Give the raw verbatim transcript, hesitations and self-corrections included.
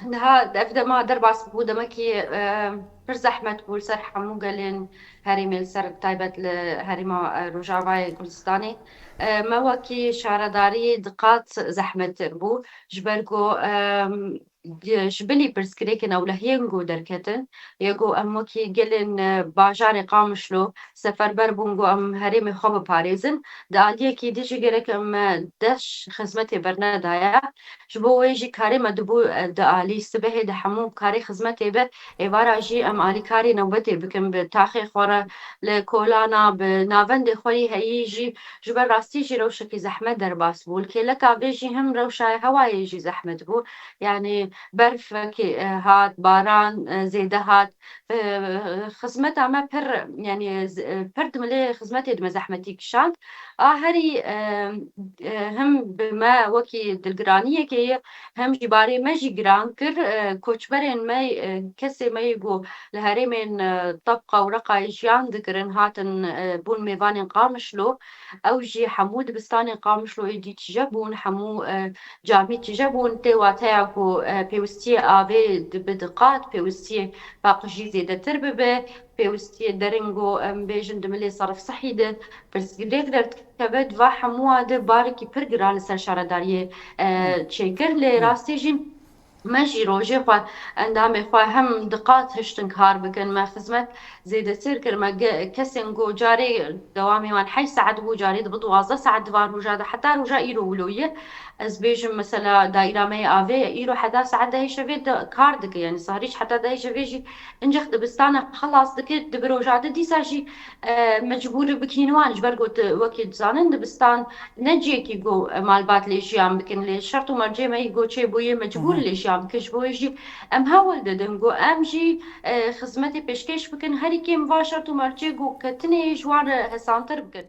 Niha ev dema derbas bû, demekî e, pir zehmet bû li ser hemû gelên herêmê, li ser taybet li herêma e, Rojavayê Kurdistanê. E, me wekî şaredarî di qat zehmettir bû, ji ber ku e, ji bilî pirsgirêkên ewlehiyên ku derketin, yê ku em wekî gelên e, bajarê Qamişlo seferber bûn ku em herêmê xwe biparêzin. Di aliyekî din jî gerek em e, deş xizmetê bernedaye. Ji bo wê jî karê me dibû e, di alî sibehê de hemû karê xizmetê be, êvara jî em alîkarî newbetê bikin bi taxê xwe re li kolana, bi navendê xwe yî heyî jî, ji ber rastî jî rewşekî zehmet derbas bû. Li kêleka vê jî him rewşa hewayê jî zehmet bû. Yanî berf wekî e, hat, baran e, zêde hat. E, xizmeta me pir, yanî z- e, pir dimilê xizmetê dime zehmetî kişand. A herî e, e, him bi me wekî dilgiraniyekê ye, hem jî barê me jî giran kir. E, koçberên me, e, kesê me yê ku li herêmên e, Tebqa û Reqayê jiyan dikirin, hatin e, bûn mêvanên Qamişlo. Ew jî hemû dibistanên Qamişloyê dî tije bûn, hemû e, camî tije bûn. Tê wateya ku e, pêwistiyê avê di- bi diqat, pêwistiyê paqijî zêdetir bibe, pêwistiyê derin ku em bêjin di milê serf sihî de pirsgirêk derdikeve, di va hemûa de barekî pir giran li ser şaredariyê e, çêkir. Lê rastî jî me jî rojê xwe, endamê xwe hem diqat hiştin kar bikin. Me xizmet zêdetir kir. Me ge- kesên ku carê dewamê wan heşt saet bû, carê dibe duwazdeh saet di van roja de, heta roja îro wilo ye. Ez bêjim mesela daîra me yê avê îro heta saet dehê şevê de kar dike. Yanî sahrîç heta dehê şevê jî Hincik dibistana xelas dike, di bi roja de dîsa jî e, mecbûr bikînin wan. Ji ber ku tu wekî dizanin dibistan ne ciyekî ku e, malbat lê jiyan bikin, lê şert û mercê me yî ku çêbûyê mecbûr lê jiyan bikin. Ji bo wê jî em hewl didin ku em jî e, xizmetê pêşkêş bikin, herî kêm van şert û mercê ku ketinê ji wan re hesantir bikin.